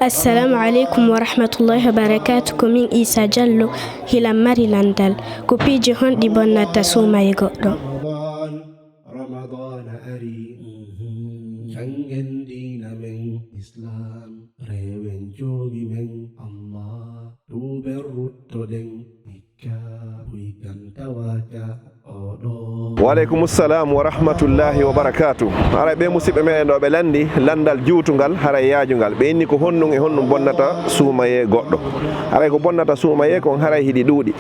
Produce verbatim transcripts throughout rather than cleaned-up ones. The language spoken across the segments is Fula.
Assalamu aleykum wa rahmatullahi wa barakaatu. Ko min Isa Jallo, hilan mari landal. Ko piiji honɗi bonnata suumaye goɗɗo? Ramadan, Ramadan ari. Mhm. Janngen diina men Islam, rewen joomi men Allah, tuuben ruttoɗen hikka, buy kan tawaaka oɗo. Wa aleykum salam wa rahmatullahi wa barakatuh. Haray ɓe musiɓɓe meɗen ɗo ɓe landi landal juutungal, haray yaajungal. Ɓe inni ko honɗum e honɗum bonnata suumaye goɗɗo. Haray ko bonnata suumaye kon haray hiɗi ɗuuɗi.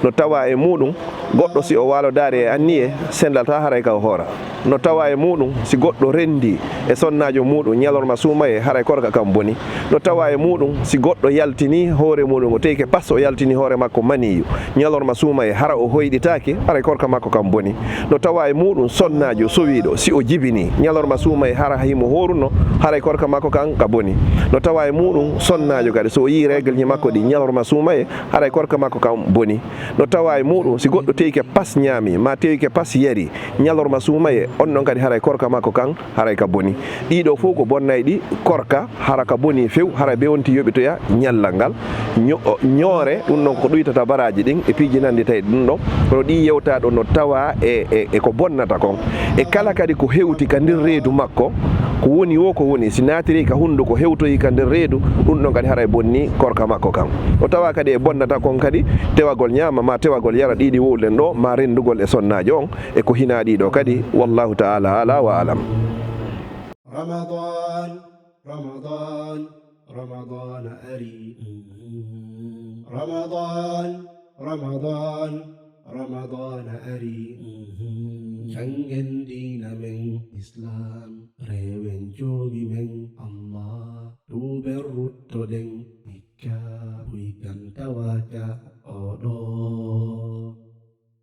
No tawa e muɗum, goɗɗo si o waalodaari e anniye, sendata haray ka o hoora. No tawa e muɗum, si goɗɗo rendi e sonnaajo muɗum ñalorma suumaye, haray korka kan boni. No tawa e muɗum, si goɗɗo yaltini hoore muɗum, o teyke pas, o yaltini hoore makko maniyu, ñalorma suumaye, hara o hoyɗitaake, haray korka makko kan boni. No tawa e muɗum, sonnaajo sowiiɗo, si o jibini ñalorma suumaye, hara himo hooruno, haray korka makko kan ka boni. No tawa e muɗum, sonnaajo kadi, so o yii regelji makko ɗi ñalorma suumaye, haray korka makko kan boni. No tawa e muɗum, si goɗɗo teyke pas ñaami, ma teyke pas yari, ñalorma suumaye, on ɗon kadi haray korka makko kan, haray ka boni. Ɗiɗo fof ko bonnayɗi korka, hara ka boni few, hara be wonti yoɓitoya ñallal ngal. Ño-, ñoore, ɗum ɗon ko ɗuytata baraaji ɗin, e piiji nanndi tawi ɗum ɗon. Kono ɗi yewta ɗo no tawa e, e, e ko bonnata kon. E kala kadi ko hewti ka nder reedu makko, ko woni wo ko woni, si naatiri ka hunnduko hewtoyi ka nder reedu, ɗum ɗon kadi haray bonni korka makko kan. O tawa kadi e bonnata kon kadi tewagol ñaama, ma tewagol yara ɗiɗi wowluɗen ɗo, ma renndugol e sonnaajo on, e ko hinaa ɗiɗo kadi, wallahu ta'ala ala wa alam. Ramadan, Ramadan, Ramadan ari. Ramadan, Ramadan, Ramadan ari. Janngen diina men Islam, rewen joomi men Allah, tuuben ruttoɗen hikka, buy kan tawaaka